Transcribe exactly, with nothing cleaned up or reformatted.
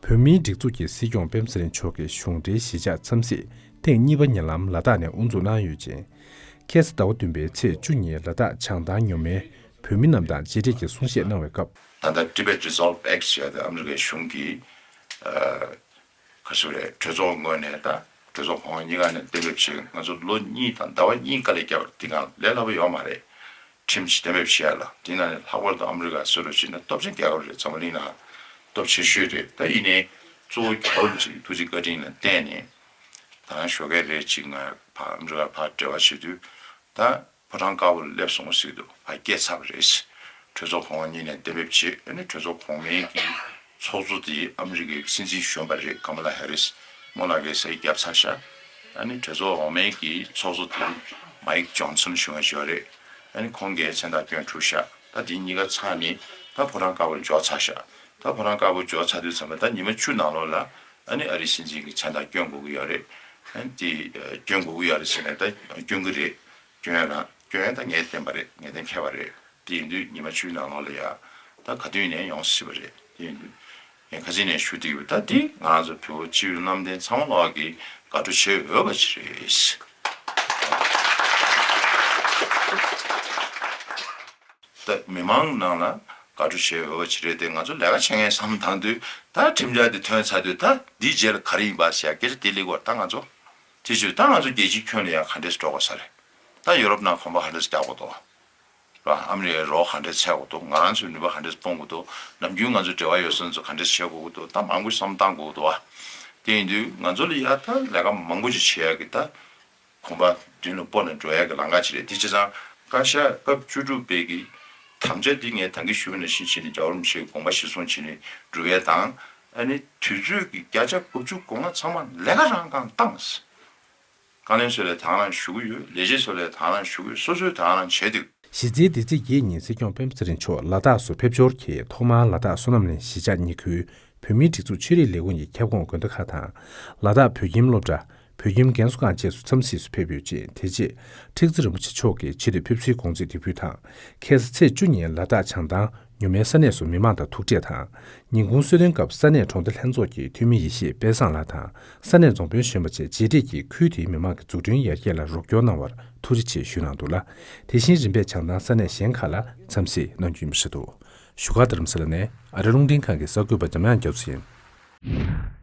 བོད་མིའི་སྒྲིག་འཛུགས་ཀྱི་སྲིད་སྐྱོང་སྤེན་པ་ཚེ་རིང་མཆོག་གི་གཞུང་འབྲེལ་གཞིས་ཆགས་འཚམས་གཟིགས་ཐེངས་གཉིས་པ་ཉེ་ལམ་ལ་དྭགས་ནས་དབུ་འཛུགས་གནང་ཡོད་ཅིང་། ཁ་སང་ཟླ་བ་བདུན་པའི་ཚེས་བཅུ་ཉིན་ལ་དྭགས་བྱང་ཐང་ཉོ་མའི་བོད་མི་རྣམས་དང་མཇལ་འཕྲད་ཀྱིས་གསུང་བཤད་གནང་བའི་སྐབས། ད་ལྟ་Tibet Resolve Act ཟེར་ཡ་དེ་ཨ་མི་རི་ཀའི་གཞུང་གིས་ཨ་ག་ཟེར་རེད། གྲོས་ཚོགས་ངོས་ནས་ད་གྲོས་ཚོགས་གོང་འོག་གཉིས་ཀ་ནས་གཏན་འབེབས་བྱས། ང་ཚོ་ལོ་གཉིས་དང་ཟླ་བ་གཉིས་དཀའ་ལས་བརྒྱབ་པ་འདི་གང་ལས་སླ་པོ་ཡོད་མ་རེད། ཁྲིམས་ཞིག་གཏན་འབེབས་བྱེད་ཡ་ལ། དེ་ནང་ནས་ལྷག་པར་དུ་ཨ་མི་རི་ཀ་སུ་རུ་བྱས་ན་སྟོབས་ཆེན་རྒྱལ་ཁབ་རེད། འཛམ་བུ་གླིང་ནང་སྟོབས་ཆེ་ཤོས་རེད། ད་ཡིན་ནའི་གཙོ་བོ་རྒྱལ་བ་རིན་པོ་ཆེ་གི་ཐུགས་རྗེ་བཀའ་དྲིན་ལ་བརྟེན་ནས་ད་ཞོགས་ཀས་རེ་གཅིག་ང་ཕར་ཨ་མི་རི་ཀར་ཕར་འབྲེལ་བ་བྱེད་དུས། ད་ཕོ་བྲང་དཀར་པོར་སླེབས་སོང་ཟེར་འདུག་ཕར་སྐད་ཚར་བ་རེད། གྲོས་ཚོགས་གོང་འོག་གཉིས་ནས་གཏན་འབེབས་བྱས། ཨ་ནི་གྲོས་ཚོགས་གོང་མའི་གི་ཚོགས་གཙོ་དེ་ཨ་མི་རི་ཀའི་སྲིད་འཛིན་གཞོན་པ་རེད། ཀ་མ་ལ་ཧེ་རིས། རྨོ་ལགས་ཀྱིས་ས་ཡིག་བརྒྱབ་ཚར་ཤག་ཨ་ནི་གྲོས་ཚོགས་འོག་མའི་གི་ཚོགས་གཙོ་དེ་མའིག་ཇོན་སོན་ཞུ་མཁན་ཞིག་ཡོད་རེད། ཨ་ནི་ཁོང་གིས་མཚན་རྟགས་བསྐྱོན་གྲུབ་ཤག་ད་དེ་གཉིས་ཀ་ཚར་ནས་ད་ཕོ་བྲང་དཀར་པོར་འབྱོར་ཚར་ཤག་ད་ཕོ་བྲང་དཀར་པོར་འབྱོར་ཚར་དུས་ཙམ་པ་ད་ཉི་མ་བཅུ་ནང་ལོགས་ལ་ཨ་ནི་ཨ་རིའི་སྲིད་འཛིན་གྱི་མཚན་རྟགས་བསྐྱོན་དགོས་ཀྱི་ཡོད་རེད། ཨ་ནི་དེ་ཨ་བསྐྱོན་དགོས་ཀྱི་ཡོད་རེད་ཟེར་ནས་ད་བསྐྱོན་གྱི་རེད། སྐྱོན་ཡ་རང་སྐྱོན་ཡ་ད་ངས་བསྟན་པ་རེད། ངས་གཏན་འཁེལ་བ་རེད། དེ་ཡིན་དུས་ཉི་མ་བཅུའི་ནང་ལོགས་ལ་ཡ་ད་ག་དུས་ནས་ཡོང་སྲིད་པ་རེད། དེ་ཡིན་དུས་ངས་ཁ་སང་ནས་ཞུ་བསྡད་ཡོད། ད་འདི་ང་རང་ཚོ་བོད་པ་སྤྱི་འཐུས་རྣམ་ལྡན་ཚང་མ་ལོག་གིས་དགའ་སྤྲོ་བྱེད་འོས་པ་ཅིག་རེད། ད་མི་མང་ནང་ལ་དགའ་སྤྲོ་བྱེད་འོས་པ་ཅིག་རེད་དེ། ང་ཚོ་ལས་ཀ་བྱེད་མཁན་བསམ་བློ་བཏང་དུས་ད་ཁྲིམས་འཆར་དེ་ཐོན་ཚར་དུས་ད་འདིའི་རྗེས་ལ་ག་རེ་ཡིན་པ་ཟེར་ཡ་སྐད་ཆ་དེ་སླེབས་ཀྱི་ཡོད་རེད། ད་ང་ཚོ་དེ་བྱས་ད་ང་ཚོ་རྒྱལ་སྤྱིའི་ཁྱོན་ལ་ཡང་ག་འདྲས་འགྲོ་དགོས་ས་རེད། ད་ཡོ་རོབ་ནང་གོམ་པ་ག་འདྲས་རྒྱག་དགོས་འདུག་བ། ཨ་མི་རི་ཀའི་རོགས་ག་འདྲས་བྱེད་དགོས་འདུག་ང་རང་ཚོའི་ནུས་པ་ག་འདྲས་སྤུངས་དགོས་འདུག་ནམ་རྒྱུན་ང་ཚོ་འབྲེལ་བ་ཡོད་ས་ཚོ་ག་འདྲས་བྱེད་དགོས་ཀྱི་འདུག་ད་མང་པོ་བསམ་བཏང་དགོས་ཀྱི་འདུག་བ། དེ་ཡིན་དུས་ང་ཚོ་ལ་ཡ་ད་ལས་ཀ་མང་པོ་ཅིག་བྱེད་ཡ་གི་ད་གོམ་པ་མདུན་ལ་སྤོ་ནས་འགྲོ་ཡ་གི་ལམ་ཁ་ཅིག་རེད། དེ་བྱས་ཙང་བཀའ་ཤག་སྐབས་བཅུ་དྲུག་པའི་གི་དམ་བཅའ་འདི་ངས་ད་གིན་ཞུས་པ་ནང་བཞིན་བྱས་ནས་རྒྱལ་བ་རིན་པོ་ཆེའི་དགོངས་པ་གཞིར་བཟུང་བྱས་ནས་སྒྲུབ་ཡ་དང་། ཨ་ནི་དུས་ཚོད་ཀྱི་བརྒྱ་ཆ་དགུ་བཅུ་གོ་ལྔ་ཚང་མ་ལས་ཀ་རང་གང་བཏང་། བཀའ་བློན་ཚོ་ལ་དང་རང་ཞུ་གི་ཡོད། ལས་བྱེད་ཚོ་ལ་དང་རང་ཞུ་གི་ཡོད། སོ་སོའི་དང་རང་བྱས་དུས། གཞི་རྩའི་འདི་ཚེས་བརྒྱད་ཉིན་སྲིད་སྐྱོང་སྤེན་པ་ཚེ་རིང་མཆོག་ལ་དྭགས་སུ་ཕེབས་འབྱོར་གྱིས་ཐོག་མར་ལ་དྭགས་བསོད་ནམས་གླིང་གཞིས་ཆགས་ཉེ་ཁུལ་བོད་མིའི་སྒྲིག་འཛུགས་ཆོས་རིག་ལས་ཁུངས་ཀྱི་ཁྱབ་ཁོངས་དགོན་སྡེ་ཁག་དང་། ལ་དྭགས་བོད་ཁྱིམ་སློབ་གྲྭ། བོད་ཁྱིམ་རྒན་གསོ་ཁང་བཅས་སུ་འཚམས་གཟིགས་སུ་ཕེབས་ཡོད་ཅིང་། དེ་རྗེས་ཁྲི་ཟུར་རིན་པོ་ཆེ་མཆོག་གིས་ཆེད་དུ་ཕེབས་བསུའི་དགོངས་ཚུལ་འདི་ཕུལ་དང་། ཁ་སང་ཚེས་བཅུ་ཉིན་ལ་དྭགས་བྱང་ཐང་ཉུལ་མའི་ས་གནས་སུ་མི་མང་དང་ཐུག་འཕྲད་དང་། ཉིན་གུང་གསོལ་སྟོན་སྐབས་ས་གནས་གྲོང་སྡེ་ལྷན་ཚོགས་ཀྱི་འཐུས་མི་ཡེ་ཤེས་དཔལ་བཟང་ལགས་དང་། ས་གནས་རྫོང་དཔོན་གཞོན་པ་བཅས་མཇལ་འཕྲད་ཀྱིས་ཁུལ་དེའི་མི་མང་གི་འཛུགས་སྐྲུན་ཡར་རྒྱས་ལ་རོགས་སྐྱོར་གནང་བར་ཐུགས་རྗེ་ཆེ་ཞུས་གནང་འདུག་ལ། དེ་བཞིན་རིམ་པས་བྱང་ཐང་ས་གནས་གཞན་ཁག་ལ་འཚམས་གཟིགས་གནང་རྒྱུ་ཡིན་པ་རེད་འདུག་བཞུགས་སྒར་རྡ་རམ་ས་ལ་ནས་ཨ་རི་རླུང་འཕྲིན་ཁང་གི་གསར་འགོད་པ་འཇམ་དབྱངས་རྒྱ་མཚོ་ཡིན།